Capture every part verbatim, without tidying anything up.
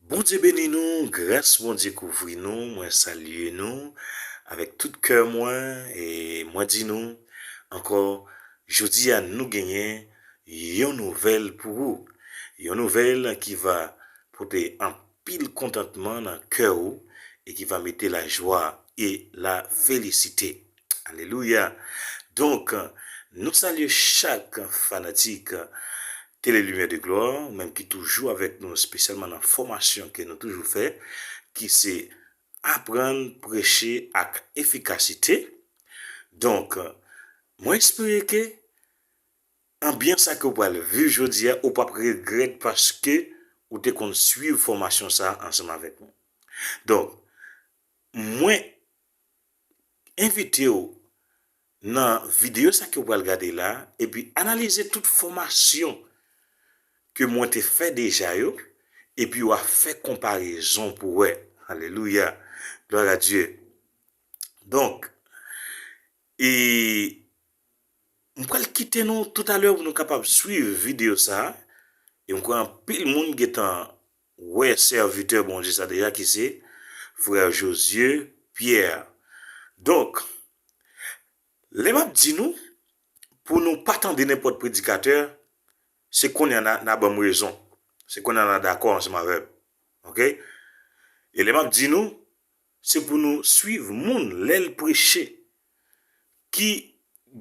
Bondye beni nou, gras Bondye kouvri nou, mwen salye nou avèk tout kè mwen, e mwen di nou ankò, jodi a nou genyen yon nouvèl pou ou. Yon nouvèl ki va pote anpil kontantman nan kè ou e ki va mete lajwa e la felisite. Alelouya! Donk, nou salye chak fanatik Tele Limyè de Glwa, menm ki toujou avèk nou, espesyalman nan fòmasyon ke nou toujou fè, ki se aprann preche ak efikasite. Donk, mwen espere ke anbyans sa ke w pral viv jodi a, ou p ap regrèt paske ou te konn swiv fòmasyon sa a ansanm avèk nou. Donk, mwen envite w nan videyo sa ke w pral gade la, epi analize tout fòmasyon ke mwen te fè deja yo, epi w a fè konparezon pou w wè. Alelouya! Glwa a Dye! Donk, e m pral kite nou toutalè pou nou kapab swiv videyo sa a, e m kwè anpil moun gentan wè sèvitè Bondye sa deja ki se frè Josué Pierre. Donk, lè m ap di nou pou nou pa tande nenpòt predikatè, se kounye a n a, n a ban m rezon. Se kounye a n a dakò ansanm avè m. Oke? E lè m ap di nou, se pou nou swiv moun lè l preche ki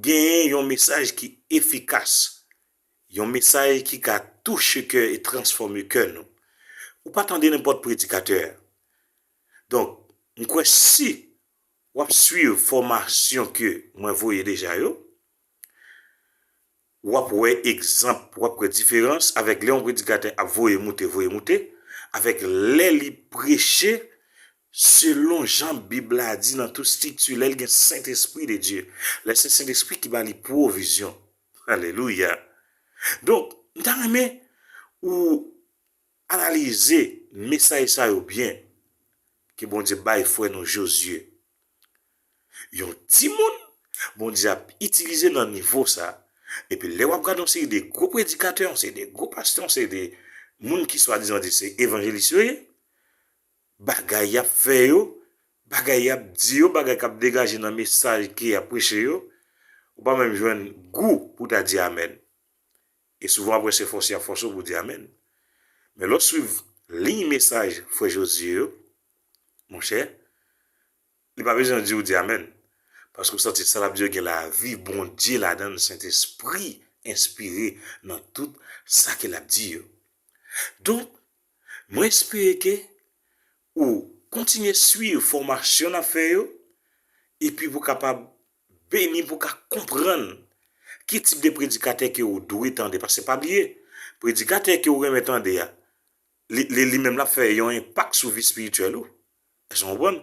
genyen yon mesaj ki efikas, yon mesaj ki ka touche kè e transfòme kè nou. Ou pa tande nenpòt predikatè. Donk, m kwè si w ap swiv fòmasyon ke mwen voye deja yo, w ap wè egzanp, w ap wè diferans avèk lè yon predikatè ap voye moute, voye moute, avèk lè li preche selon jan Bib la di nan tout estrikti, lè l gen Sentespri de Dye, lè se Sentespri ki ba li pwovizyon. Alelouya! Donk, m ta renmen ou analize mesaj sa yo byen ke Bondye bay frè nou Josué. Yon timoun Bondye ap itilize nan nivo sa, epi lè w ap gade yon seri de gwo predikatè, yon seri de gwo pastè, yon seri de moun ki swadizan di se evanjelis yo ye, bagay y ap fè yo, bagay y ap di yo, bagay k ap degaje nan mesaj ke y ap preche yo, ou pa menm jwenn gou pou w ta di amèn. E souvan apre se fòse y ap fòse w pou w di amèn. Men lè w swiv liy mesaj frè Josué yo, monchè, li pa bezwen di w di amèn. Paske w santi sa l ap di yo gen lavi Bondye ladan l, Sentespri enspire nan tout sa ke l ap di yo. Donk, mwen espere ke ou kontinye swiv fòmasyon n ap fè yo, epi pou kapab beni, pou ka konprann ki tip de predikatè ke ou dwe tande. Paske pa bliye, predikatè ke ou renmen tande a, li, li, li menm l ap fè yon enpak sou vi espirityèl ou. Èske w konprann?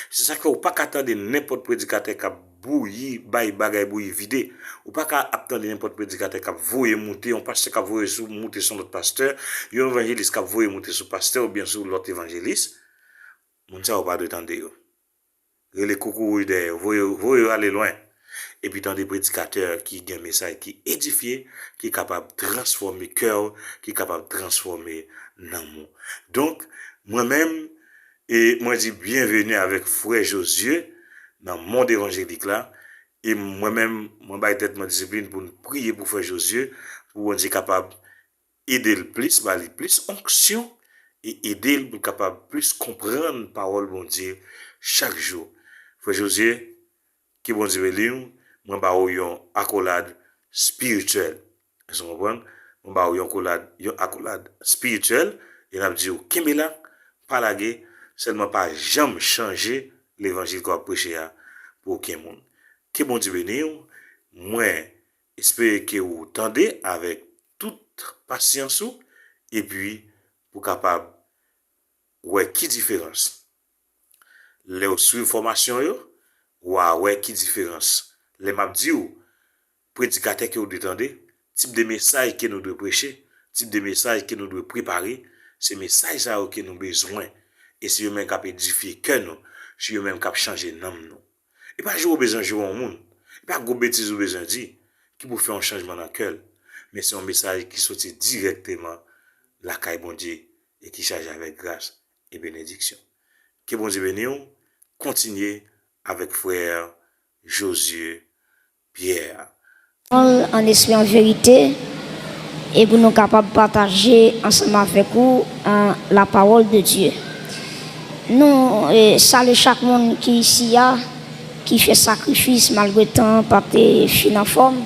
Se sa k fè ou pa ka tande nenpòt predikatè k ap bouyi, bay bagay bouyi vide. Ou pa ka ap tande nenpòt predikatè k ap voye moute, yon pastè k ap voye sou, moute sou lòt pastè, yon evanjelis k ap voye moute sou pastè oubyen sou lòt evanjelis. Moun sa yo pa dwe tande yo. Rele koukouwouj dèyè yo, voye yo, voye yo ale lwen. Epi tande predikatè ki gen mesaj ki edifye, ki kapab transfòme kè w, ki kapab transfòme nanm ou. Donk, mwen menm, e mwen di byenveni avèk frè Josué nan mond evanjelik la. E mwen menm, mwen bay tèt mwen disiplin pou n priye pou frè Josué, pou Bondye kapab ede l plis, ba li plis onksyon, e ede l pou l kapab plis konprann pawòl Bondye chak jou. Frè Josué, ke Bondye beni w, mwen ba ou yon akolad espirityèl. Èske w konprann? Mwen ba ou yon akolad, yon akolad espirityèl, e n ap di w kenbe la, pa lage, sèlman pa janm chanje levanjil ke w ap preche a pou okenn moun. Ke Bondye beni w, mwen espere ke ou tande avèk tout pasyans ou, epi pou kapab wè ki diferans. Lè w swiv fòmasyon yo, w a wè ki diferans. Lè m ap di w, predikatè ke w dwe tande, tip de mesaj ke nou dwe preche, tip de mesaj ke nou dwe prepare, se mesaj sa yo ke nou bezwen. E se yo menm k ap edifye kè nou, se yo menm k ap chanje nanm nou. E pa joure w bezwen joure yon moun. E pa gwo betiz ou bezwen di ki pou fè yon chanjman nan kè l. Men se yon mesaj ki soti dirèkteman lakay Bondye e ki chaje avèk gras e benediksyon. Ke Bondye beni w. Kontinye avèk frè Josué Pierre. An espri an verite, e pou nou kapab pataje ansanm avèk ou an la parole de Dieu. Nou e, salye chak moun ki isi a, ki fè sakrifis malgre tan an pa te fin anfòm.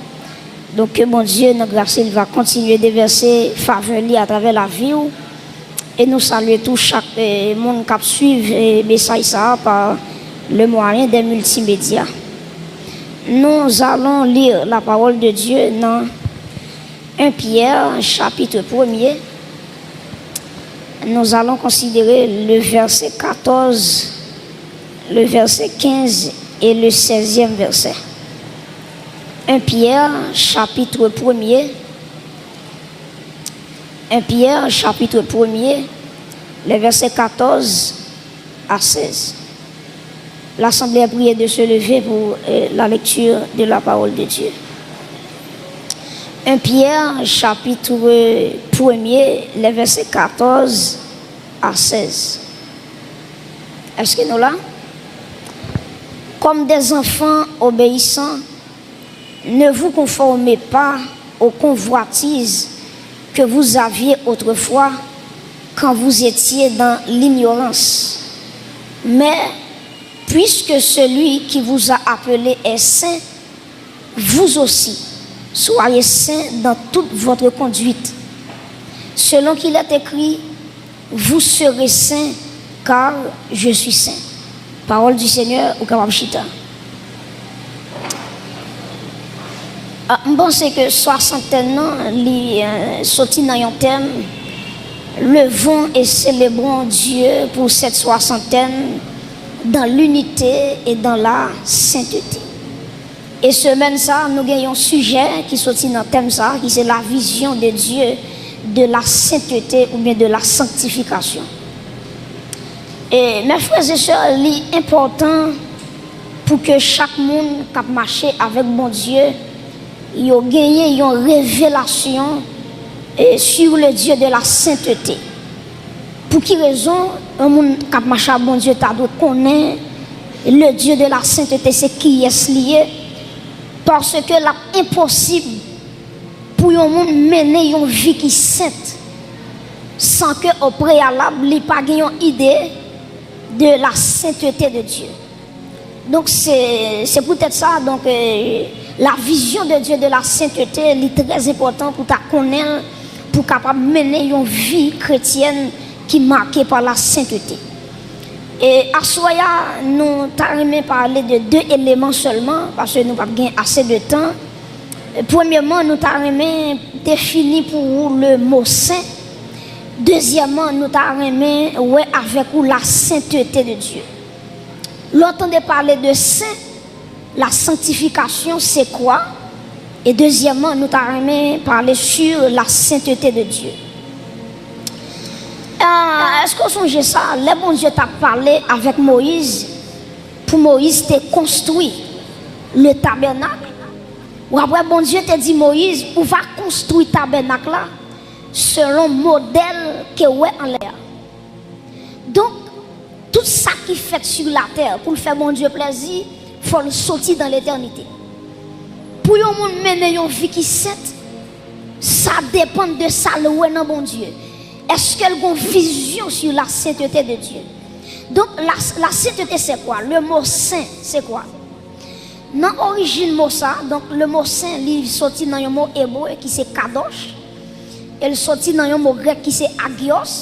Donk ke Bondye nan gras li va kontinye devèse favè li atravè lavi w. E nou salye tou chak e, moun k ap swiv e, mesaj sa a pa le mwayen dè miltimedya. Nous allons lire la parole de Dieu dans un Pierre, chapitre premier. Nous allons considérer le verset quatorze, le verset quinze et le seizième verset. Un Pierre, chapitre premier. Un Pierre, chapitre premier, les versets quatorze à seize. L'assemblée est priée de se lever pour euh, la lecture de la parole de Dieu. Un Pierre, chapitre premier, les versets quatorze à seize. Est-ce que nous là? Comme des enfants obéissants, ne vous conformez pas aux convoitises que vous aviez autrefois quand vous étiez dans l'ignorance. Mais puisque celui qui vous a appelé est saint, vous aussi, soyez saints dans toute votre conduite. Selon qu'il est écrit, vous serez saints, car je suis saint. Parole du Seigneur, ou kapab chita. Ah, m panse ke swasantèn nan, li euh, soti nan yon tèm, Levons et célébrons Dieu pour cette soixantaine dans l'unité et dans la sainteté. E semèn sa, nou gen yon sijè ki soti nan tèm sa, ki se la vision de Dieu de la sainteté oubyen de la sanctification. E mes frères et sœurs, li enpòtan pou ke chak moun k ap mache avèk Bondye, yo genyen yon revelasyon e, sur le Dieu de la sainteté. Pou ki rezon yon moun k ap mache ak Bondye ta dwe konnen le Dieu de la sainteté se kiyès li ye? Paske l ap enposib pou yon moun mennen yon vi ki sent san ke o preyalab li pa gen yon ide de la sainteté de Dieu. Donk se se poutèt sa donk euh, la vision de Dieu de la sainteté li trè enpòtan pou ta konnen l pou kapab mennen yon vi kretyèn ki make pa la sainteté. E aswè a nou ta renmen pale de de eleman sèlman paske nou p ap gen ase de tan. Premyèman, nou ta renmen defini pou ou le mo sen. Dezyèmman, nou ta renmen wè avèk ou la sainteté de Dieu. Lè w tande pale de sen, la sanctification se kwa? E dezyèmman, nou ta renmen pale sur la sainteté de Dieu. Èske w sonje sa? Lè Bondye t ap pale avèk Moyiz, pou Moyiz te konstwi le tabènak, w ap wè Bondye te di Moyiz, ou va konstwi tabènak la selon modèl ke w wè anlè a. Donk, tout sa ki fèt sou latè pou l fè Bondye plèzi, fò l soti dan letènite. Pou yon moun mennen yon vi ki sent, sa depann de sa l wè nan Bondye. Èske l gon vizyon sur la sainteté de Dieu? Donk, la, la sainteté se kwa? Le mo sen se kwa? Nan orijin mo sa, donk le mo sen li soti nan yon mo ebre ki se kadosh, e l soti nan yon mo grèk ki se agios.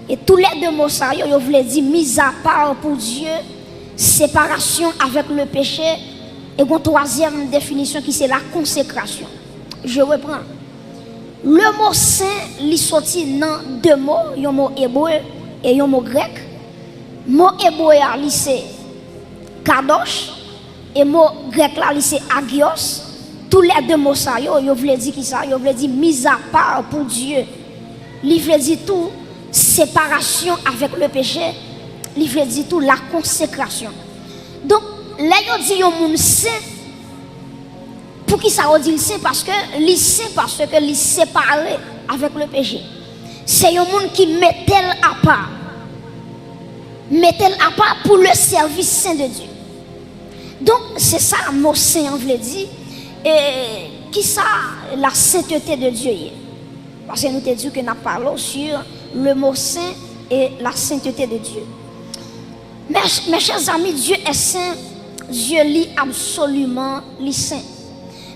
E toulède mo sa yo, yo vle di mizapa pou Dye, separasyon avèk le peche, e gon twazyèm definisyon ki se la konsekrasyon. Je reprends. Le mo sen, li soti nan de mo, yon mo ebre e yon mo grèk. Mo ebre a, li se kadosh, e mo grèk la, li se agios. Toulède mo sa yo, yo vle di kisa? Yo vle di mizapa pou Dye. Li vle di tou separasyon avèk le peche. Li vle di tou la konsekrasyon. Donk, lè yo di yon moun sen, poukisa yo di l sen? Paske li sen, paske li separe avèk le peche. Se yon moun ki mete l apa. Mete l apa pou le sèvis sen de Dye. Donk, se sa mo sen an vle di. E kisa la sentete de Dye ye? Paske nou te di ke n ap pale w sur le mot saint et la sainteté de Dieu. Mes, mes chers amis, Dieu est saint, Dye li absoliman li sen.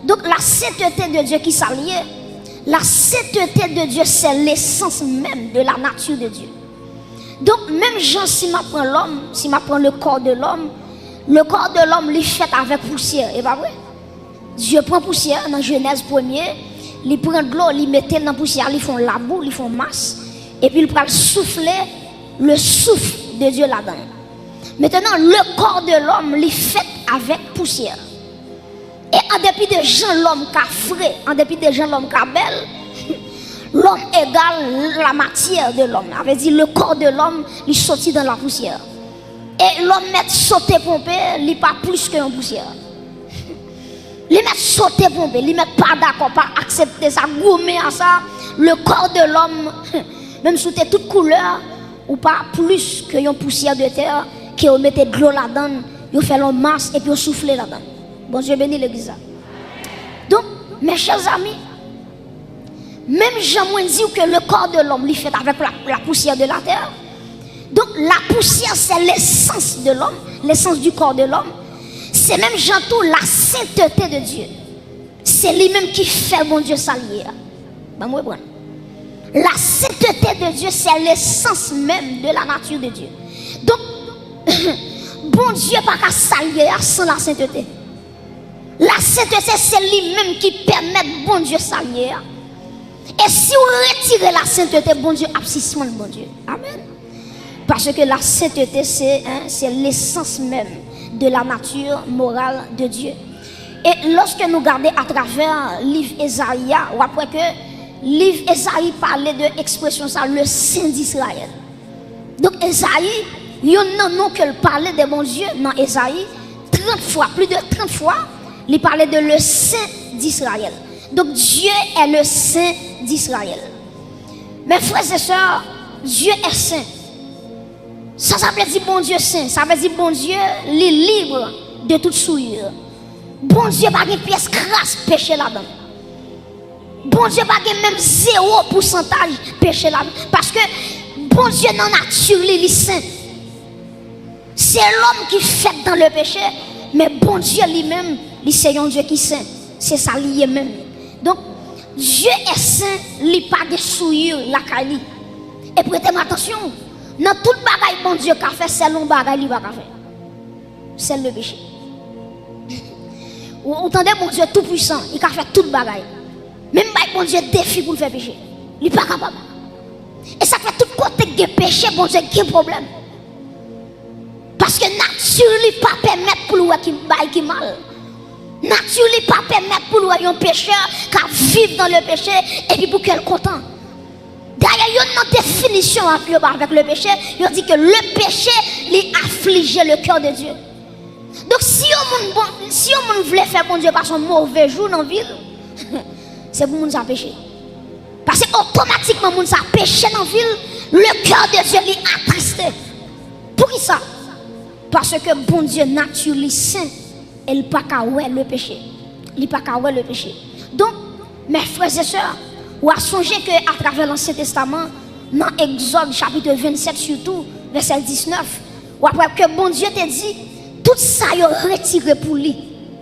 Donk, la sainteté de Dieu, kisa l ye? La sainteté de Dieu, c'est l'essence même de la nature de Dieu. Donk, menm jan si m ap pran lòm, si m ap pran le corps de l'homme, le corps de l'homme, li fèt avèk pousyè, e pa vre? Dye pran pousyè nan Jenèz premye, li pran dlo, li mete l nan pousyè a, li fè yon labou, li fè yon mas, epi l pral soufle le souffle de Dieu ladan l. Mentenan, le corps de l'homme, li fèt avèk pousyè. E an depi de jan lòm ka fre, an depi de jan lòm ka bèl, lòm egal la matière de l'homme. Sa vle di, le corps de l'homme, li soti nan la pousyè. E lòm mèt sote ponpe, li pa plis ke yon pousyè. Li mèt sote ponpe, li mèt pa dakò, pa aksepte sa, goumen a sa, le corps de l'homme, menm si w te tout koulè, ou pa plis ke yon pousyè de tè, ke yo mete dlo ladan l, yo fè l yon mas, epi yo soufle ladan l. Bondye beni legliz la. Donk, mes chers amis, menm jan mwen di w ke le corps de l'homme, li fèt avèk la, la poussière de la terre. Donk, la poussière, c'est l'essence de l'homme, l'essence du corps de l'homme. Se menm jan tou la sainteté de Dieu. Se li menm ki fè Bondye sa l ye a. Ban m reprann. La sainteté de Dieu, c'est l'essence même de la nature de Dieu. Donk, Bondye pa ka sa l ye a san la sainteté. La sainteté, se li menm ki pèmèt Bondye sa l ye a. E si w retire la sainteté, Bondye ap sispann Bondye. Amèn. Paske la sainteté, se, en, se lesans menm de la nature morale de Dieu. E lòske nou gade atravè liv Ezayi a, w ap wè ke liv Ezayi pale de ekspresyon sa, le Saint d'Israël. Donk, Ezayi, youn nan non ke l pale de Bondye nan Ezayi, trant fwa, plis de trant fwa, li pale de le Saint d'Israël. Donk, Dieu est le Saint d'Israël. Mes frères et sœurs, Dieu est saint. Sa, sa vle di Bondye sen. Sa vle di Bondye, li lib de tout souillure. Bondye pa gen pyès kras peche ladan l. Bondye pa gen menm zewo pousantaj peche ladan l. Paske Bondye nan nati li, li sen. Se lòm ki fèt dans le péché, men Bondye li menm, li se yon Dye ki sen. Se sa li ye menm. Donk, Dye è sen, li pa gen souillure lakay li. E prete m atansyon, nan tout bagay Bondye ka fè, sèl yon bagay li pa ka fè. Sèl le péché. Ou, ou tande Bondye tou pwisan, li ka fè tout bagay. Men m bay Bondye defi pou l fè peche. Li pa kapab. E sa k fè tout kote k gen peche, Bondye gen pwoblèm. Paske nati li pa pèmèt pou l wè ki bagay ki mal. Nati li pa pèmèt pou l wè yon pechè k ap viv dans le péché epi pou kè l kontan. Dayè, youn nan definisyon ap yo ba avèk le péché, yo di ke le péché, li aflije le cœur de Dieu. Donk, si yon moun bon, si yon moun vle fè Bondye pase yon move jou nan vi l, se pou moun sa peche. Paske otomatikman moun sa peche nan vi l, le cœur de Dieu li attriste. Poukisa? Paske Bondye nati li sen e l pa ka wè le péché. Li pa ka wè le péché. Donk, mes frères et sœurs, w a sonje ke atravè Lansyen Testaman, nan Egzòd chapit vennsèt sitou, vèsè diznèf, w ap wè ke Bondye te di, tout sa yo retire pou li,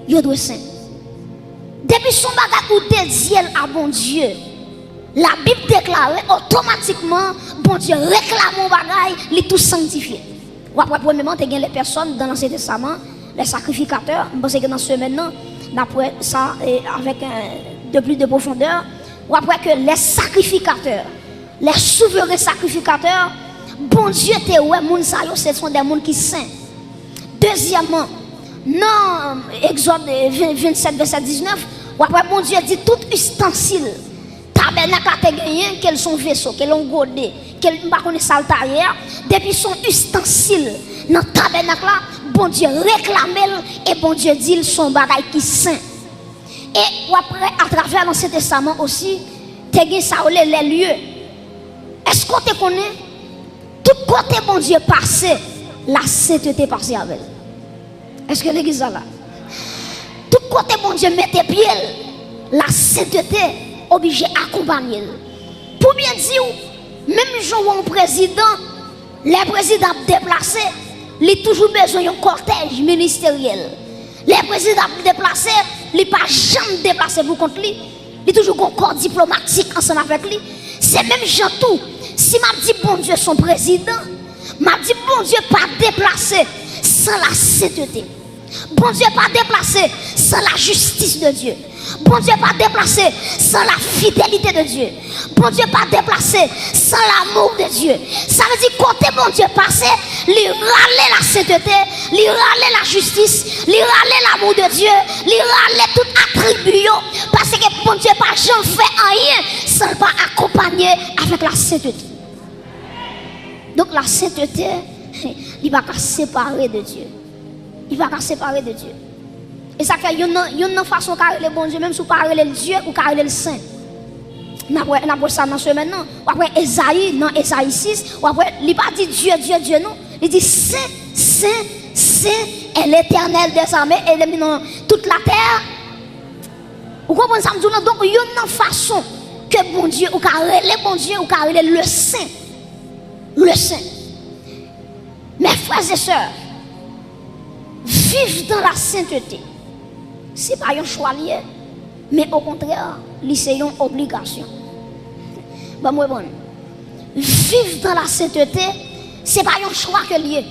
yo dwe sen. Depi se yon bagay ou dedye l a Bondye, Labib deklare otomatikman Bondye reklame yon bagay, li tou sanktifye. W ap wè premyèman, te gen les personnes dans l'Ancien Testament, les sacrificateurs, m panse ke nan semèn nan, n ap wè sa, e, avèk, e, de plus de profondeur. W ap wè ke les sacrificateurs, les souverains sacrificateurs, Bondye te wè moun sa yo, se sont des moun ki sen. Dezyèmman, nan Egzòd, e, ven, vennsèt, vèsè diznèf, w ap wè Bondye di tout istansil tabènak la te genyen, ke l se yon veso, ke l yon gode, ke l, m pa konnen sa l ta ye a, depi se yon istansil nan tabènak la, Bondye reklame l e Bondye di l se yon bagay ki sen. E w ap wè atravè Lansyen Testaman osi, te gen sa yo rele les lieux. Èske w te konnen, tout kote Bondye pase, lasentete pase avè l? Èske legliz la la? Tout kote Bondye mete pye l, lasentete oblije akonpanye l. Pou byen di w, menm jan w wè yon prezidan, lè prezidan ap deplase, li toujou bezwen yon kòtèj ministeryèl. Lè prezidan ap deplase, li pa janm deplase pou kont li. Li toujou gon kò diplomatik ansanm avèk li. Se menm jan tou, si m ap di Bondye se yon prezidan, m ap di Bondye pa deplase san lasentete. Bondye pa deplase san lajistis de Dye. Bondye pa deplase san lafidelite de Dye. Bondye pa deplase san lamou de Dye. Sa vle di kote Bondye pase, li rale lasentete, li rale lajistis, li rale lamou de Dye, li rale tout atribi yo, paske Bondye pa janm fè anyen san l pa akonpanye avèk lasentete. Donk lasentete, li pa ka separe de Dye. Li pa ka separe de Dye. E sa k fè youn nan, youn nan fason w ka rele Bondye, menm si w pa rele l Dye, ou ka rele l Sen. N ap wè, n ap wè sa nan semèn nan. W ap wè Ezayi, nan Ezayi sis, w ap wè, li pa di Dye, Dye, Dye, non. Li di Sen, Sen, Sen est l'Éternel des armées, e li nan tout latè. Ou konprann sa m di w lan? Donk, youn nan fason ke Bondye, ou ka rele Bondye, ou ka rele le Sen. Le Sen. Mes frères et sœurs, viv dans la sainteté, se pa yon chwa li ye, men okontrè, li se yon obligasyon. Ban m reprann. Viv dans la sainteté, se pa yon chwa ke l ye.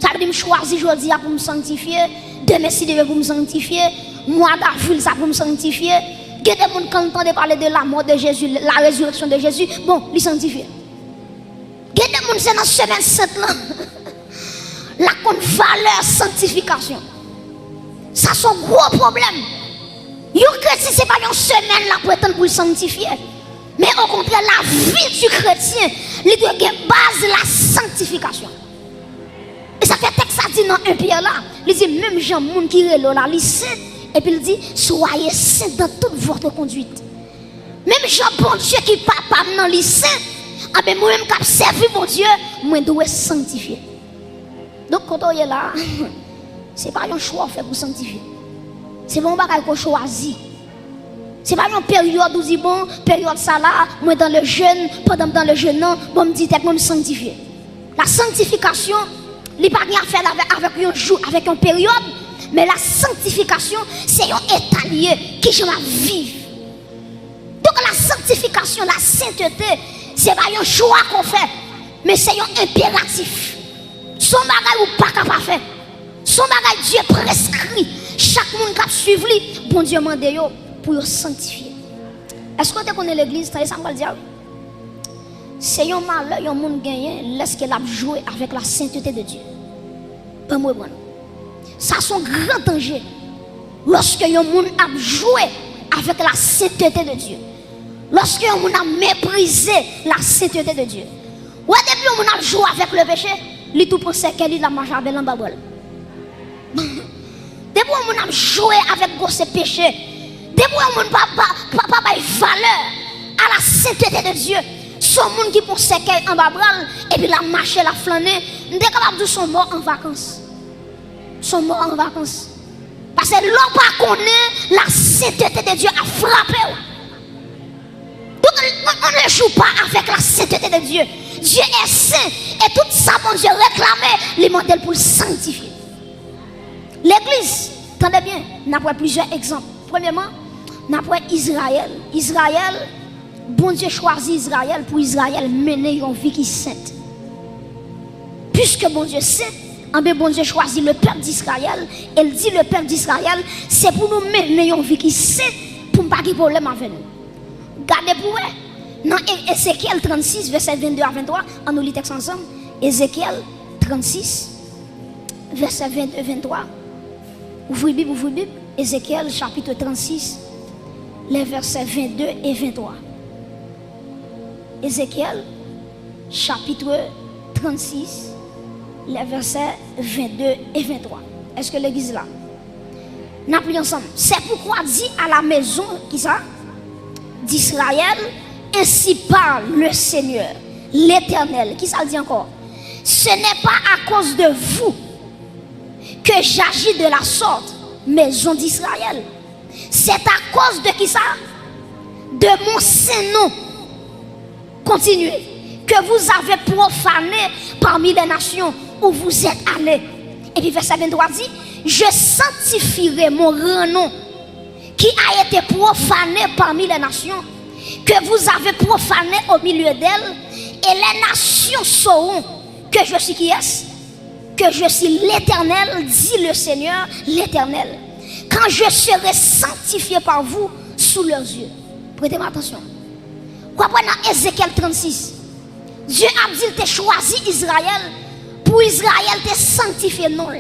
Sa vle di m chwazi jodi a pou m sanktifye, demen si Dye vle pou m sanktifye, mwa davril sa pou m sanktifye. Gen de moun kan l tande pale de la mort de Jésus, la résurrection de Jésus, bon, li sanktifye. Gen de moun se nan semèn sent lan l ap konn valè sanktifikasyon. Sa se yon gwo pwoblèm. Yon kretyen se pa yon semèn l ap pretann pou l sanktifye. Men okontrè, lavi di kretyen, li dwe gen baz la sanktifikasyon. E sa fè tèks la di nan en Pyè la, li di, menm jan moun ki rele w la, li sen, epi l di, soyez saints dans toute votre conduite. Menm jan Bondye ki papa m nan li sen, anben mwen menm k ap sèvi Bondye, mwen dwe sanktifye. Donk kote w ye la, se pa yon chwa w fè pou sanktifye. Se pa yon bagay ke w chwazi. Se pa yon peryòd ou di, bon, peryòd sa la, mwen dans le jeûne, pandan m dans le jeûne nan, bon, m di tèt mwen m sanktifye. La sanktifikasyon, li pa gen afè avè, avèk yon jou, avèk yon peryòd, men la sanktifikasyon, se yon eta li ye, kijan m ap viv. Donk la sanktifikasyon, la sentete, se pa yon chwa ke w fè, men se yon enperatif. Se yon bagay ou pa ka pa fè. Se yon bagay Dye preskri. Chak moun k ap swiv li, Bondye mande yo pou yo sanktifye. Èske w te konnen legliz, tande sa m pral di a wi. Se yon malè yon moun genyen lèske l ap jwe avèk la sentete de Dye. Ban m reprann. Sa se yon gran danje. Lòske yon moun ap jwe avèk la sentete de Dye. Lòske yon moun ap meprize la sentete de Dye. Wè depi yon moun ap jwe avèk le peche, li tou pran sèkèy li, l ap mache avè l anba bra l. Depi yon moun ap jwe avèk gwosè peche, depi yon moun pa, pa, pa, pa bay valè a la sentete de Dye, se yon moun ki pran sèkèy anba bra l, epi l ap mache, l ap flannen, m te kapab di w se yon mò an vakans. Se yon mò an vakans. Paske lè w pa konnen, la sentete de Dye ap frape w. Donc, on, on ne joue pas avec la sainteté de Dieu. Dieu est saint. E tout sa Bondye reklame, li mande l pou l sanktifye. Legliz, tande byen, n ap wè plizyè egzanp. Premyèman, n ap wè Izrayèl. Izrayèl, Bondye chwazi Izrayèl pou Izrayèl mennen yon vi ki sent. Piske Bondye sen, anben Bondye chwazi le pèp d'Izrayèl, e l di le pèp d'Izrayèl, se pou nou mennen yon vi ki sen, pou m pa gen pwoblèm avè nou. Gade pou wè, nan E-, Ezekyèl trannsis, vèsè vennde a venntwa, ann nou li tèks ansanm. Ezekyèl trannsis, vèsè vennde, venntwa. Ouvri Bib, ouvri Bib. Ezekyèl, chapitre trannsis, les versets vingt-deux et vingt-trois. Ezekyèl, chapitre trannsis, les versets vingt-deux et vingt-trois. Èske legliz la? N ap li ansanm. C'est pourquoi dis à la maison, kisa? D'Israël, ainsi parle le Seigneur. L'Éternel. Ki sa l di ankò? Ce n'est pas à cause de vous que j'agis de la sorte, maison d'Israël. C'est à cause de qui ça? De mon saint nom. Continuez. Que vous avez profané parmi les nations où vous êtes allés. Et puis verset vingt-trois dit, je sanctifierai mon grand nom qui a été profané parmi les nations, que vous avez profané au milieu d'elles, et les nations sauront que je suis qui est-ce? Que je suis l'Éternel, dit le Seigneur l'Éternel, quand je serai sanctifié par vous sous leurs yeux. Prete m atansyon. W ap wè nan Ezekyèl trannsis, Dye ap di l te chwazi Izrayèl pou Izrayèl te sanktifye non l,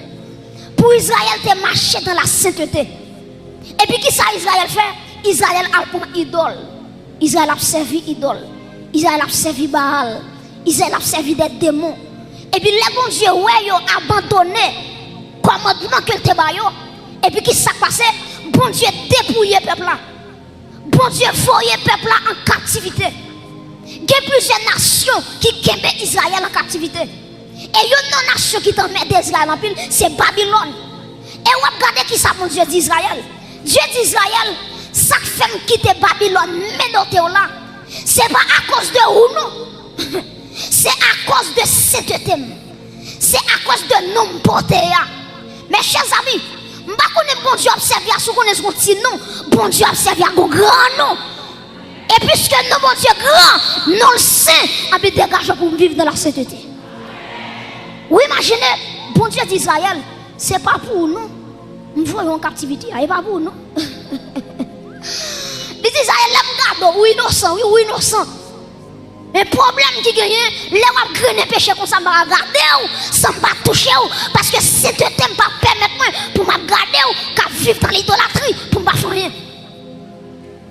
pou Izrayèl te mache dans la sainteté. Epi ki sa Izrayèl fè? Izrayèl al pran idòl. Izrayèl ap sèvi idòl. Izrayèl ap sèvi Baal. Izrayèl ap sèvi de demon. Epi lè Bondye wè yo abandone kòmandman ke l te ba yo, epi ki sa k pase? Bondye depouye pèp la. Bondye voye pèp la an kaptivite. Gen plizyè nasyon ki kenbe Izrayèl an kaptivite. E youn nan nasyon ki t anmède Izrayèl anpil, se Babilòn. E w ap gade ki sa Bondye di Izrayèl. Dye di Izrayèl, sa k fè m kite Babilòn menote w la, se pa akoz de ou non. Se akoz de sentete m. Se akoz de non m pote a. Mes chers amis, m pa konnen Bondye w ap sèvi a, si w konnen se yon ti non, Bondye w ap sèvi a gon gran non. E piske non Bondye gran, non l sen, anpi degaje w pou m viv nan la sentete. Ou imajine, Bondye di Izrayèl, se pa pou ou non. M voye w an kaptivite a, e pa pou ou non. Li di Izrayèl, lè m gade w, ou inosan, wi, ou inosan. Men pwoblèm ki genyen, lè w ap grennen peche konsa, m pa ka gade w san m pa touche w, paske sentete m pa pèmèt mwen pou m ap gade w k ap viv nan lidolatri pou m pa fè anyen.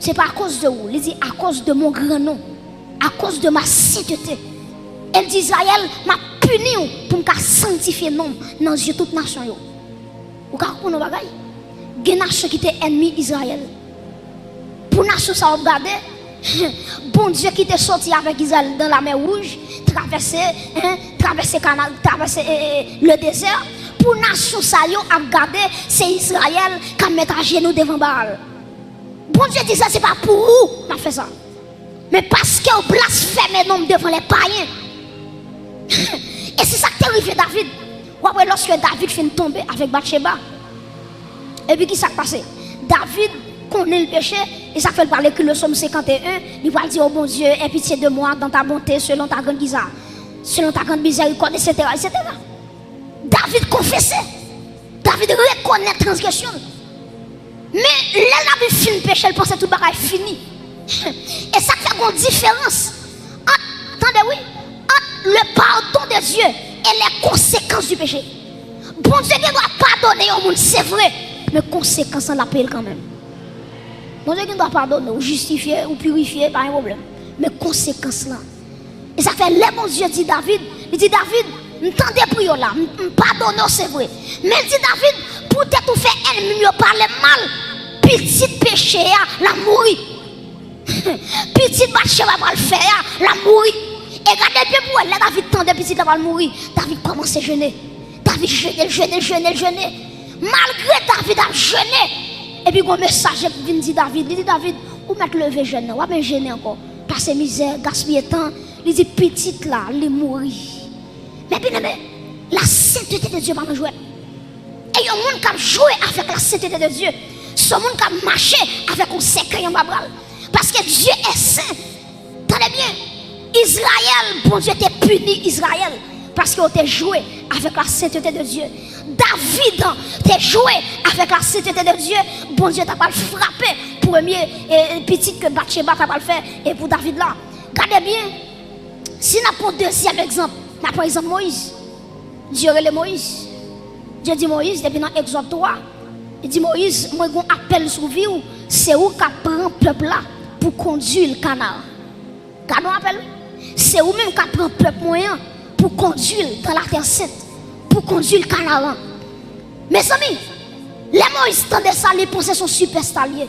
Se pa akoz de ou, li di akoz de mon gran non, akoz de ma sentete. E l di Izrayèl, m ap pini w pou m ka sanktifye non m nan zye tout nasyon yo. Ou ka konprann yon bagay? Gen nasyon ki te ènmi Izrayèl. Pou nasyon sa w ap gade, Bondye ki te soti avèk Izrayèl nan Lamè Wouj, travèse, hein, travèse kanal, travèse, eh, eh, le dezè. Pou nasyon sa yo ap gade, se Izrayèl k ap met ajenou devan Baal. Bondye di sa, se pa pou ou m ap fè sa. Men paske w blasfeme non m devan lè payen. E se sa k te rive David. W ap wè lòske David fin tonbe avèk Batcheba. Epi ki sa k pase? David konnen l peche, e sa k fè l pral ekri le sòm senkant e en, li pral di, O Bondye, aie pitié de moi dans ta bonté, selon ta grande giza, selon ta grande miséricorde, et cetera, et cetera. David konfese. David rekonèt transgresyon l. Men lè David fin peche, l panse tout bagay fini. E sa k fè gon diferans ant, tande wi, ant le pardon de Dieu et les conséquences du péché. Bondye gen dwa padone yon moun, se vre, men konsekans lan l ap peye l kanmenm. Bondye gen dwa padone w, jistifye, ou pirifye, pa gen pwoblèm. Men konsekans lan, e sa fè lè Bondye di David, li di, David, m tande pri w la, m, m padone w, se vre. Men l di David, poutèt ou fè ènmi m yo pale m mal, pitit peche a, l ap mouri. Pitit Batcheba pral fè a, l ap mouri. E gade byen pou wè, lè David tande pitit la pral mouri, David kòmanse jene. David jene, l jene, l jene, l jene. Malgre David ap jene, epi gon mesaj vin di David, li di, David, ou mèt leve jèn nan, w ap jene ankò. Pase mizè, gaspiye tan. Li di, pitit la, li mouri. Men byeneme, la sentete de Dye pa nan jwèt. E yon moun k ap jwe avèk la sentete de Dye, se yon moun k ap mache avèk yon sèkèy anba bra l. Paske Dye è sen. Tande byen, Izrayèl, Bondye te pini Izrayèl paske yo te jwe avèk la sentete de Dye. David te jwe avèk la sentete de Dye. Bondye ta pral frape premye, e, pitit ke Batcheba ta pral fè, e pou David la. Gade byen, si n ap pran dezyèm egzanp, n ap pran egzanp Moyiz. Dye rele Moyiz. Dye di Moyiz, depi nan Egzòd twa, li di, Moyiz, mwen gon apèl sou vi w, se ou k ap pran pèp la pou kondui l Kanaran. Gade yon apèl, wi. Se ou menm k ap pran pèp mwen an pou kondui l dans la terre sainte, pou kondui l Kanaran. Mezanmi, lè Moyiz tande sa, li panse se yon sipèsta l ye.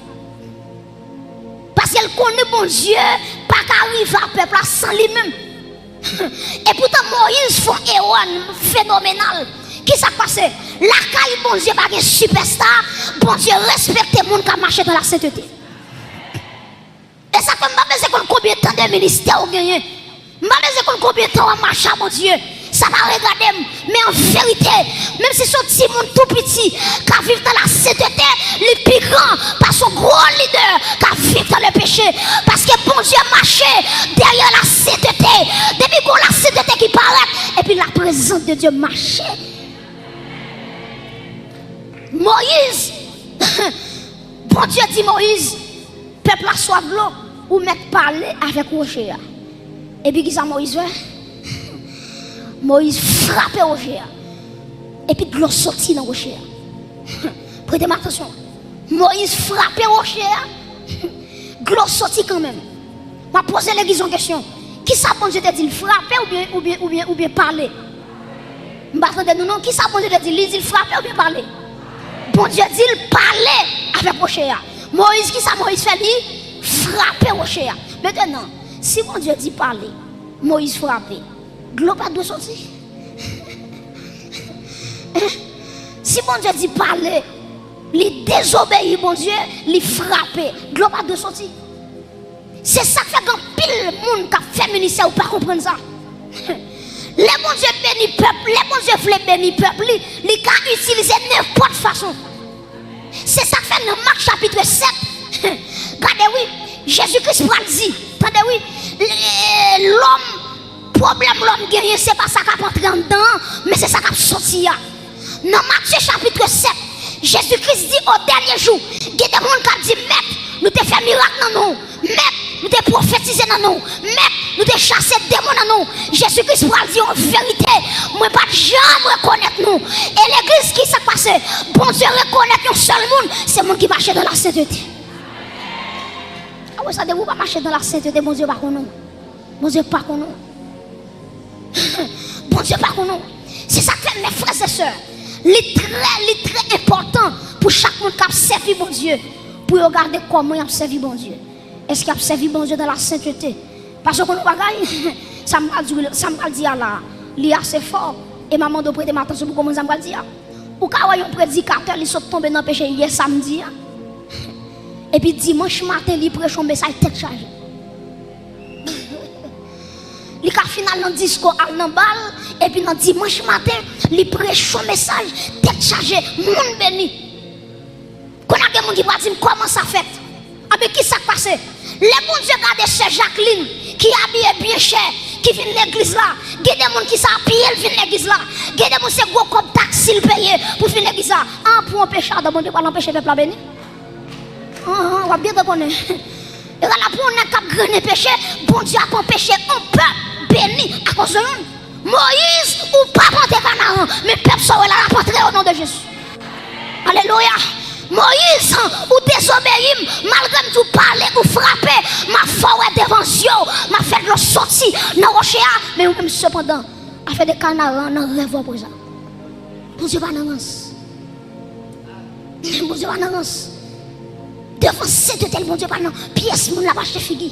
Paske l konnen Bondye pa ka rive a pèp la san li menm. Epoutan, Moyiz fè yon erè fenomenal. Kisa k pase? Lakay Bondye pa gen sipèsta. Bondye respekte moun k ap mache dans la sainteté. E sa fè m pa bezwen konn konbyen tan de ministè ou genyen. M pa bezwen konn konbyen tan w ap mache a Bondye. Sa pa regade m. Men an verite, menm si se yon timoun tou piti k ap viv dans la sainteté, li pi gran pase yon gwo lidè k ap viv dans le péché. Paske Bondye mache dèyè la sainteté. Depi gon la sainteté ki parèt, epi la prezans de Dye mache. Moyiz, Bondye di Moyiz, pèp la swaf dlo, ou mèt pale avèk woche a. Epi kisa Moyiz fè? Moyiz frape woche a. Epi dlo soti nan woche a. Prete m atansyon. Moyiz frape woche a. Dlo soti kanmenm. M ap poze legliz yon kesyon. Kisa Bondye te di l? Frape oubyen, oubyen, oubyen, oubyen pale? M pa tande nou non. Kisa Bondye te di l? Li di l frape oubyen pale? Bondye di l pale avèk woche a. Moyiz, kisa Moyiz fè? Li frape woche a. Mentnan, si Bondye di pale, Moyiz frape, dlo pa dwe soti? Si Bondye di pale, li dezobeyi Bondye, li frape, dlo pa dwe soti? Se sa k fè gen anpil moun k ap fè ministè, ou pa konprann sa. Lè Bondye beni pèp, lè Bondye vle beni pèp li, li ka itilize nenpòt fason. Se sa k fè nan Mak chapit sèt, gade wi, Jezi Kris pral di, tande wi, lòm, pwoblèm lòm genyen, se pa sa k ap antre anndan an, men se sa k ap soti a. Nan Matye chapit sèt, Jezi Kris di o dènye jou, gen de moun k ap di, Mèt, nou te fè mirak nan non w. Mèt, nou te pwofetize nan non w. Mèt, nou te chase demon nan non w. Jezi Kris pral di yon verite, mwen pa t janm rekonèt nou. E legliz, kisa k pase? Bondye rekonèt yon sèl moun, se moun ki mache dans la sainteté. A wè sa, depi w pa mache dans la sainteté, Bondye pa konnen w. Bondye pa konnen w. Bondye pa konnen w. Se sa k fè, mes frères et sœurs, li trè, li trè enpòtan pou chak moun k ap sèvi Bondye, pou yo gade kòman y ap sèvi Bondye. Èske y ap sèvi Bondye dans la sainteté? Paske w konn yon bagay, sa m pral di, sa m pral di a la, li ase fò, e m a mande w prete m atansyon pou w konprann sa m pral di a. Ou ka wè yon predikatè, li sot tonbe nan peche yè samdi a, epi dimanch maten, li preche yon mesaj tèt chaje. Li ka fin al nan disko, al nan bal, epi nan dimanch maten, li preche yon mesaj tèt chaje, moun beni. Kounye a gen moun ki pral di m, kòman sa fèt? Anben, kisa k pase? Lè Bondye gade sè Jacqueline, ki abiye byen chè, ki vin legliz la, gen de moun ki se a pye l vin legliz la, gen de moun se gwo kòb taksi l peye pou vin legliz la. An, pou anpeche adan, Bondye pral anpeche pèp la beni? An, w ap byen konprann. E la pou yon nèg k ap grennen peche, Bondye ap anpeche yon pèp beni akoz de youn. Moyiz, ou p ap antre Kanaran, men pèp sa w wè la, l ap antre o non de Jezi. Alelouya. Moyiz, ou dezobeyi m, malgre m di w pale, ou frape, m ap fè w wè devan zye w, m ap fè dlo soti nan woche a, men ou menm sepandan, afè de Kanaran nan rèv ou prezan. Bondye pa nan rans. Bondye pa nan rans. Devan sentete l, Bondye pa nan pyès moun l ap achte figi.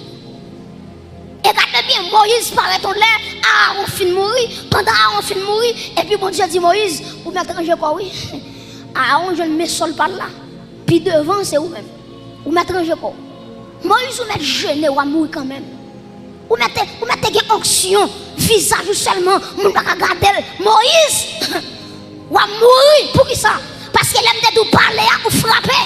E gade byen, Moyiz parèt yon lè, Aawon fin mouri, pandan Aawon fin mouri, epi Bondye di Moyiz, ou mèt ranje kò w wi. Aawon jwenn men sòl pa l la, pi devan se ou menm. Ou mèt ranje kò w. Moyiz, ou mèt jene, w a mouri kanmenm. Ou mèt, ou mèt te gen onksyon, vizaj ou sèlman, moun pa ka gade l. Moyiz, w a mouri. Poukisa? Paske lè m te di w pale a, ou frape.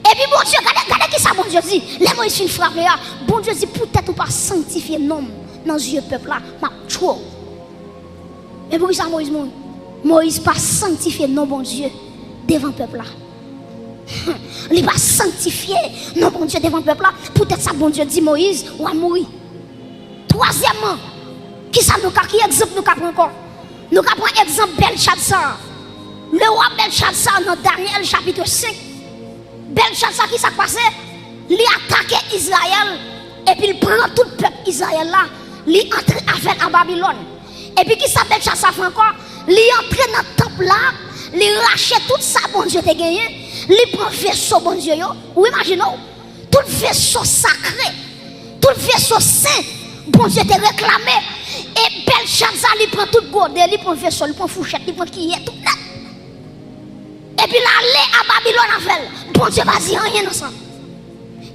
Epi Bondye, gade, gade kisa Bondye di. Lè Moyiz fin frape a, Bondye di, poutèt ou pa sanktifye non m nan zye pèp la, m ap tchwe w. Men poukisa Moyiz mouri? Moyiz pa sanktifye non Bondye devan pèp la. Li pa sanktifye non Bondye devan pèp la. Poutèt sa, Bondye di Moyiz, w a mouri. Twazyèmman, kisa nou ka, ki egzanp nou ka pran ankò? Nou ka pran egzanp Bèlchadsar. Lewa Bèlchadsar nan Danyèl chapit senk. Bèlchadsar, kisa k pase? Li atake Izrayèl, epi l pran tout pèp Izrayèl la, li antre avè l an Babilòn. Epi kisa Bèlchadsar fè ankò? Li antre nan tanp la, li rache tout sa Bondye te genyen, li pran veso Bondye yo. Ou imajine w, tout veso sakre, tout veso sen Bondye te reklame, E Bèlchazar, li pran tout gode, li pran veso, li pran fouchèt, li pran kiyè, tout nèt. Epi l ale a Babilòn avè l. Bondye pa di anyen nan sa.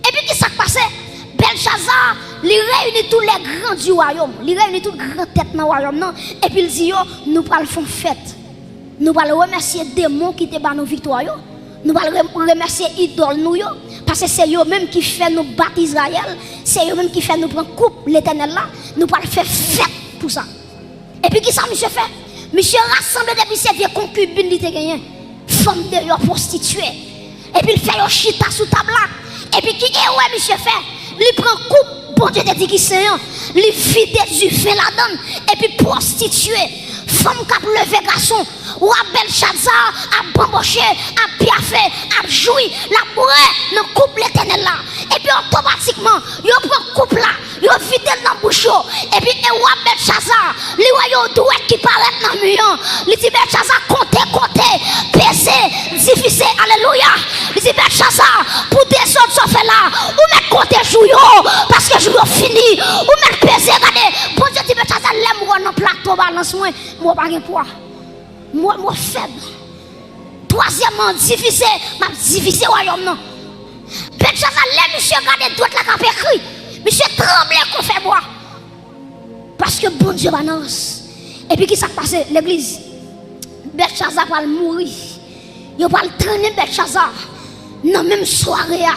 Epi ki sa k pase? Bèlchazar, li reyini tout lè gran di wayòm. Li reyini tout gran tèt nan wayòm nan. Epi l di yo, nou pral fè yon fèt. Nou pral remèsye demon ki te ba nou viktwa yo. Nou pral re- remèsye idòl nou yo. Paske se yo menm ki fè nou bat Izrayèl. Se yo menm ki fè nou pran koup Letènèl la. Nou pral fè fèt pou sa. Epi ki sa misye fè? Misye rasanble depi se vye konkibin li te genyen. Fanm deyò, pwostitye. Epi l fè yo chita sou tab la. Epi ki erè misye fè? Li pran koup Bondye te di ki sen an. Li vide diven ladan l. Epi pwostitye, fanm k ap leve gason, wa Bèlchazar ap banboche, ap pyafe, ap jwi, l ap bwè nan koup Letènèl la. Epi otomatikman, yo pran koup la, yo vide l nan bouch yo. Epi e wa Bèlchazar, li wè yon dwèt ki parèt nan mi an. Li di Bèlchazar, konte, konte, peze, divize. Alelouya. Li di Bèlchazar, pou dezòd sa w fè la, ou mèt konte jou yo, paske jou yo fini. Ou mèt peze, gade. Bondye di Bèlchazar, lè m wè w nan plato balans mwen, m wè w pa gen pwa. M wè, m wè w fèb. Twazyèmman, divize, m ap divize wayòm nan. Bèlchazar, lè misye gade dwèt la k ap ekri, misye tranble kon fèbwa. Paske Bondye pa nan rans. Epi ki sa k pase, legliz? Bèlchazar pral mouri. Yo pral trennen Bèlchazar nan menm sware a.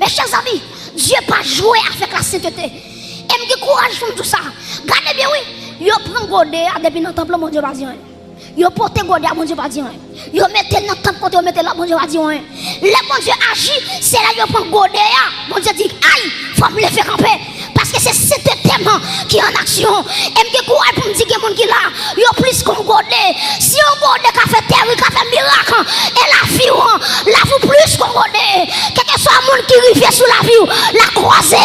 Mechèzanmi, Dye pa jwe avèk lasentete. E m gen kouraj pou m di w sa. Gade byen, wi. Yo pran gode a depi nan tanp lan, Bondye pa di anyen. Yo pote gode a, Bondye pa di anyen. Yo mete l nan tanp kote yo mete l la, Bondye pa di anyen. Lè Bondye aji, se lè yo pran gode a, Bondye di, ay, fò m leve kanpe. Paske se sentete m ki an aksyon. E m gen kouraj pou m di gen moun ki la, yo plis ke yon gode. Si yon gode ka fè tèri, ka fè mirak, e lavi w, lavi w plis ke yon gode. Kèlkeswa moun ki rive sou lavi w, l a kwaze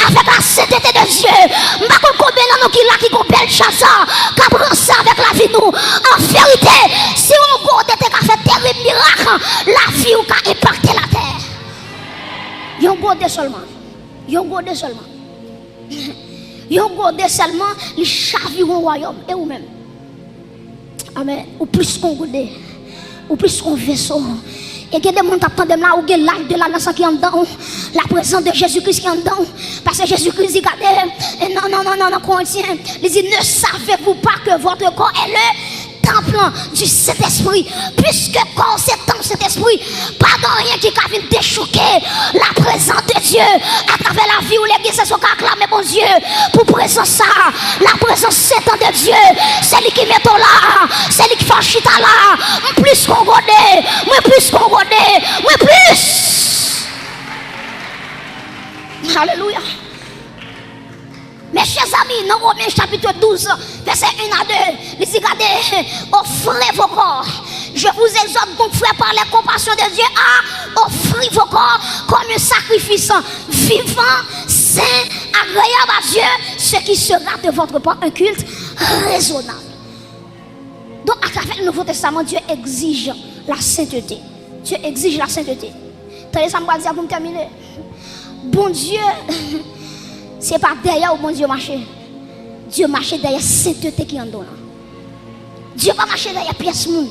avèk lasentete de Dye. M pa konn konbyen nan nou ki la ki gon Bèlchazar k ap ranse avèk lavi nou. An verite, si yon gode te ka fè terib mirak, lavi w ka enpakte latè. Yon gode sèlman. Yon gode sèlman. Yon gode sèlman, li chavire yon wayòm. E ou menm? Amèn. Ou plis ke yon gode. Ou plis ke yon veso. E gen de moun k ap tande m la, ou gen laj de lalyans ki anndan w. La prezans de Jezi Kris ki anndan w. Paske Jezi Kris di, gade, e nan, nan, nan, nan, nan Korentyen, li di, ne savez-vous pas que votre corps est le temple du Saint-Esprit? Piske kò w se tanp Sentespri, pa gen anyen ki ka vin dechouke la prezans de Dye atravè lavi w. Legliz, èske w ka aklame Bondye pou prezans sa a? La prezans sent de Dye, se li ki mete w la, se li ki fè w chita la. M plis ke yon gode, mwen plis ke yon gode, mwen plis. Alelouya. Mechèzanmi, nan Women chapit douz, vèsè en a de, li di, gade, offrez vos corps. Je vous exhorte donc, frères, par les compassions de Dieu, à offrir vos corps comme un sacrifice vivant, saint, agréable à Dieu, ce qui sera de votre part un culte raisonnable. Donk, atravè Nouvo Testaman, Dye egzije lasentete. Dye egzije lasentete. Tande sa m pral di a pou m tèmine. Bondye, se pa dèyè w Bondye mache. Dye mache dèyè sentete ki anndan w lan. Dye pa mache dèyè pyès moun.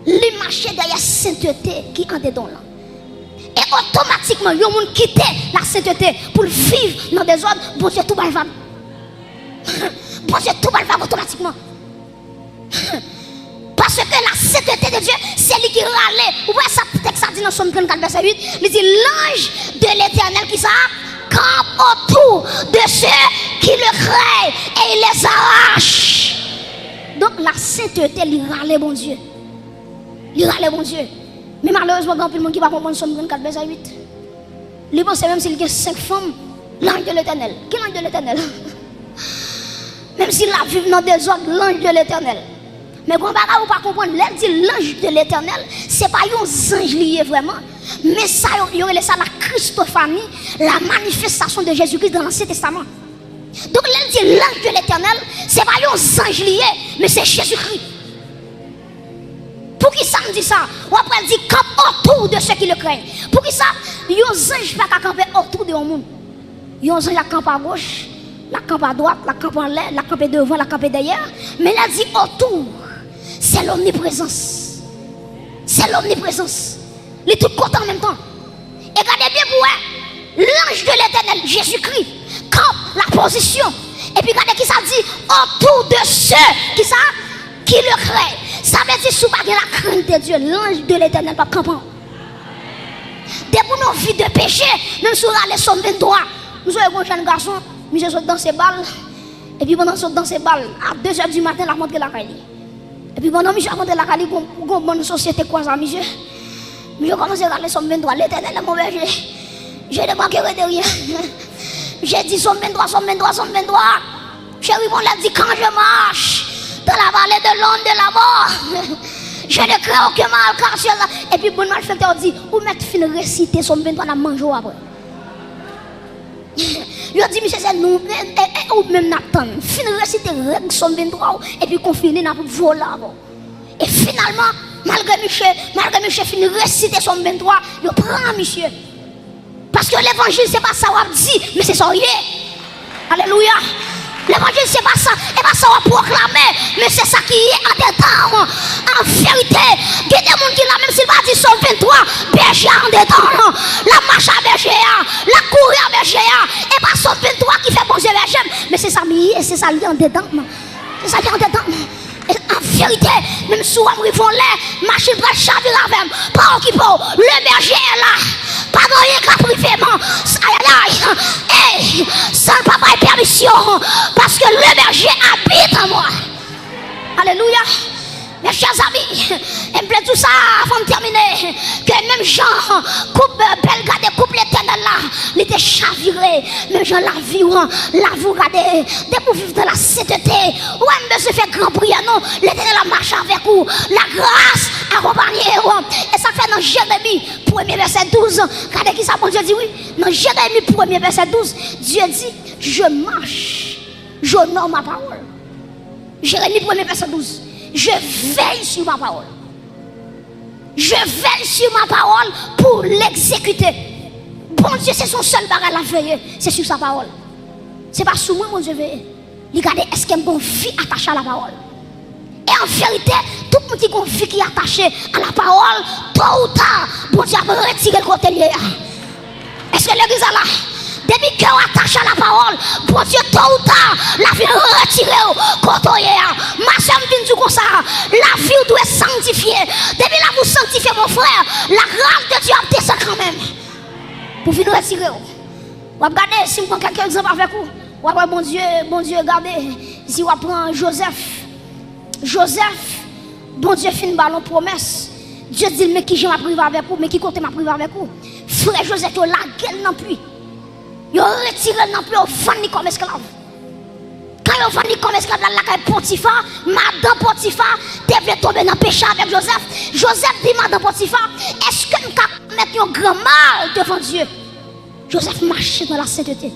Li mache dèyè sentete ki andedan w lan. E otomatikman, yon moun kite lasentete pou l viv nan dezòd, Bondye tou ba l vag. Bondye tou ba l vag otomatikman. Paske lasentete de Dye, se li ki rale. Ou wè sa tèks la di nan Sòm trannkat, vèsè uit? Li di, l'ange de l'Éternel, ki sa? Campe autour de ceux qui le craignent et il les arrache. Donk, lasentete, li rale Bondye. Li rale Bondye. Men malerezman, gen anpil moun ki pa konprann Sòm trannkat, vèsè uit. Li panse menm si l gen senk fanm, l'ange de l'Éternel. Ki l'ange de l'Éternel? Menm si l ap viv nan dezòd, l'ange de l'Éternel. Men gon bagay ou pa konprann, lè l di l'ange de l'Éternel, se pa yon zanj li ye vrèman. Men sa yo, yo rele sa la Christophanie, la manifestation de Jésus-Christ dans l'Ancien Testament. Donk, lè l di l'ange de l'Éternel, se pa yon zanj li ye, men se Jezikri. Poukisa m di sa? W ap wè l di, campe autour de ceux qui le craignent. Poukisa yon zanj pa ka kanpe otou de yon moun? Yon zanj ap kanpe agoch, L ap kanpe adwat, l ap kanpe anlè, l ap kanpe devan, l ap kanpe dèyè. Men lè l di otou, se lomniprezans. Se lomniprezans. Li tout kote an menm tan. E gade byen pou wè, l'ange de l'Éternel, Jezikri, kanpe la pozisyon. Epi gade ki sa l di, autour de ceux, ki sa? Qui le craignent. Sa vle di, si w pa gen lakrent de Dye, l'ange de l'Éternel p ap kanpe w. Depi w nan vi de peche, menm si w rale Sòm venntwa, m sonje yon jèn gason, misye sot danse bal, epi pandan l sot danse bal, a de zè di maten, l ap rantre lakay li. Epi pandan misye ap rantre lakay li, gon, gon bann sosyete kwaze ak misye. Misye kòmanse rale Sòm venntwa, L'Éternel est mon berger, je ne manquerai de rien. Misye di Sòm venntwa, Sòm venntwa, Sòm venntwa. Cheri, bon, lè di, quand je marche dans la vallée de l'ombre de la mort, je ne crains aucun mal, car tu es là. Epi bann malfektè yo di, ou mèt fin resite Sòm venntwa, n ap manje w apre. Yo di misye se nou, e, e, e, ou menm n ap tann. Fin resite règ Sòm venntwa w, epi konfini n ap vole avè w. E finalman, malgre misye, malgre misye fin resite Sòm venntwa, yo pran misye. Paske levanjil se pa sa w ap di, men se sa w ye. Alelouya. Levanjil se pa sa, e pa sa w ap pwoklame, men se sa ki ye andedan w. An verite, gen de moun ki la, menm si l pa di Sòm venntwa, bèje a andedan l. L ap mache a bèje a, l ap kouri a bèje a. E pa Sòm venntwa ki fè Bondye bèje m, men se sa m ye, se sa l ye andedan m. Se sa ki andedan m. E an verite, menm si w wè m rive yon lè, machin pral chavire avè m. Pa okipe w. Le berger est là. Pa gen anyen k ap rive m. Ayayay. Ey, san l pa bay pèmisyon. Parce que le berger habite en moi. Alelouya. Mes chers amis, e m vle di w sa avan m tèmine, ke menm jan koup, bèl gade koup Letènèl la, li te chavire, menm jan lavi w, lavi w gade, depi w viv dans la sainteté, ou pa bezwen fè gran priyè non, Letènèl ap mache avèk ou, la grâce akonpanye w. E sa fè nan Jeremi premye vèsè douz, gade ki sa Bondye di wi, nan Jeremi premye vèsè douz, Dye di, je marche, j'honore ma parole. Jeremi premye vèsè douz. Je veille sur ma parole. Je veille sur ma parole pour l'exécuter. Bondye, se son sèl bagay l ap veye, se sou sa pawòl. Se pa sou mwen Bondye veye. Li gade èske m gon vi atache a la pawòl. E an verite, tout moun ki gon vi ki atache a la pawòl, to ou ta, Bondye ap retire l kote l ye a. Èske legliz la la? Depi kè w atache a la pawòl, Bondye, to ou ta, l ap vin retire w kote w ye a. Ma sè, m vin di w konsa, lavi w dwe sanktifye. Depi lavi w sanktifye, mon frè, la grâce de Dieu ap desann kanmenm pou vin retire w. W ap gade, si m pran kèk egzanp avèk ou, w ap wè Bondye, Bondye gade, si w ap pran Jozèf, Jozèf, Bondye fin ba l yon pwomès. Dye di l, men kijan m ap rive avèk ou, men ki kote m ap rive avèk ou. Frè Jozèf yo lage l nan pwi. Yo retire l nan pwi, yo vann li kòm esklav. Kan yo vann li kòm esklav, l al lakay Potifa, madan Potifa te vle tonbe nan peche avèk Jozèf. Jozèf di madan Potifa, èske m ka komèt yon gran mal devan Dye? Jozèf mache dans la sainteté.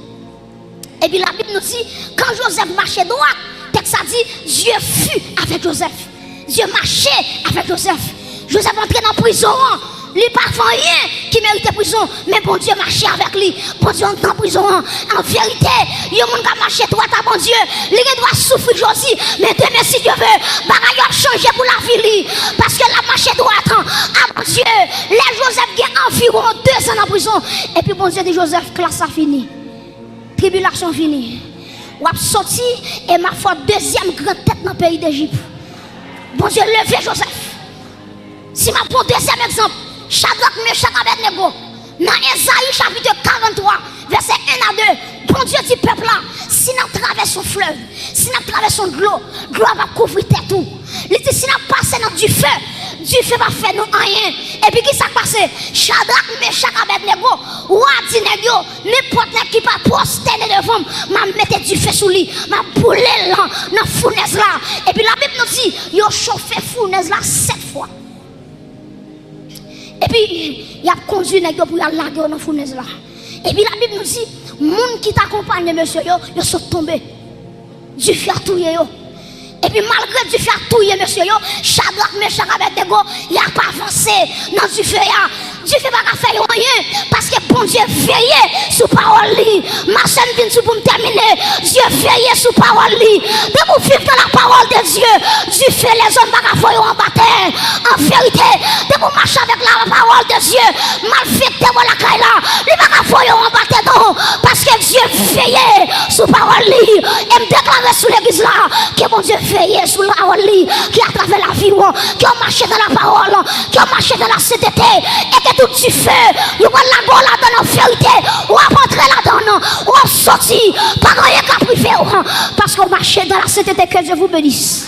Epi Labib nou di, kan Jozèf mache dwat, tèks la di, Dye fut avec Joseph. Dye mache avèk Jozèf. Jozèf antre nan prizon an. Li pa fè anyen ki merite prizon, men Bondye mache avèk li. Bondye anndan prizon an. An verite, yon moun k ap mache dwat a Bondye, li gen dwa soufri jodi, men demen, si Dye ve, bagay yo ap chanje pou lavi li. Paske l ap mache dwat a Bondye. Lè Jozèf gen anviwon dezan nan prizon, epi Bondye di Jozèf, klas la fini. Tribilasyon fini. W ap soti e m ap fè w dezyèm gran tèt nan peyi Dejip. Bondye leve Jozèf. Si m ap pran dezyèm egzanp, Chadrak, Mechak, Abèdnego, nan Ezayi chapit karanntwa, vèsè en a de, Bondye di pèp la, si n ap travèse yon flèv, si n ap travèse yon dlo, dlo a p ap kouvri tèt ou. Li di, si n ap pase nan dife, dife p ap fè nou anyen. Epi ki sa k pase? Chadrak, Mechak, Abèdnego, wa di nèg yo, nenpòt nèg ki pa pwostène devan m, m ap mete dife sou li, m ap boule l nan, nan founèz la. Epi Labib nou di, yo chofe founèz la sèt fwa. Epi, y ap kondui nèg yo pou y al lage yo nan founèz la. Epi Labib nou di, moun ki t akonpanye mesye yo, yo sot tonbe. Dife a touye yo. Epi malgre dife a touye mesye yo, Chadrak, Mechak, Abèdnego, y ap avanse nan dife a. Dife pa ka fè yo anyen, paske Bondye veye sou pawòl li. Masè m vin sou pou m tèmine. Dye veye sou pawòl li. Depi w viv nan la parole de Dieu, dife lèzòm pa ka voye w anba tè. An verite, depi w mache avèk la parole de Dieu, malfektè bò lakay la, li pa ka voye w anba tè non, paske Dye veye sou pawòl li. E m deklare sou legliz la, ke Bondye veye sou pawòl li, ke atravè lavi w, ke w mache nan la parole, ke w mache nan la sentete, e ke tout dife yo pral lage w ladan an verite, w ap antre ladan, w ap soti, pa gen anyen k ap rive w, paske w mache nan la sentete. Que Dieu vous bénisse.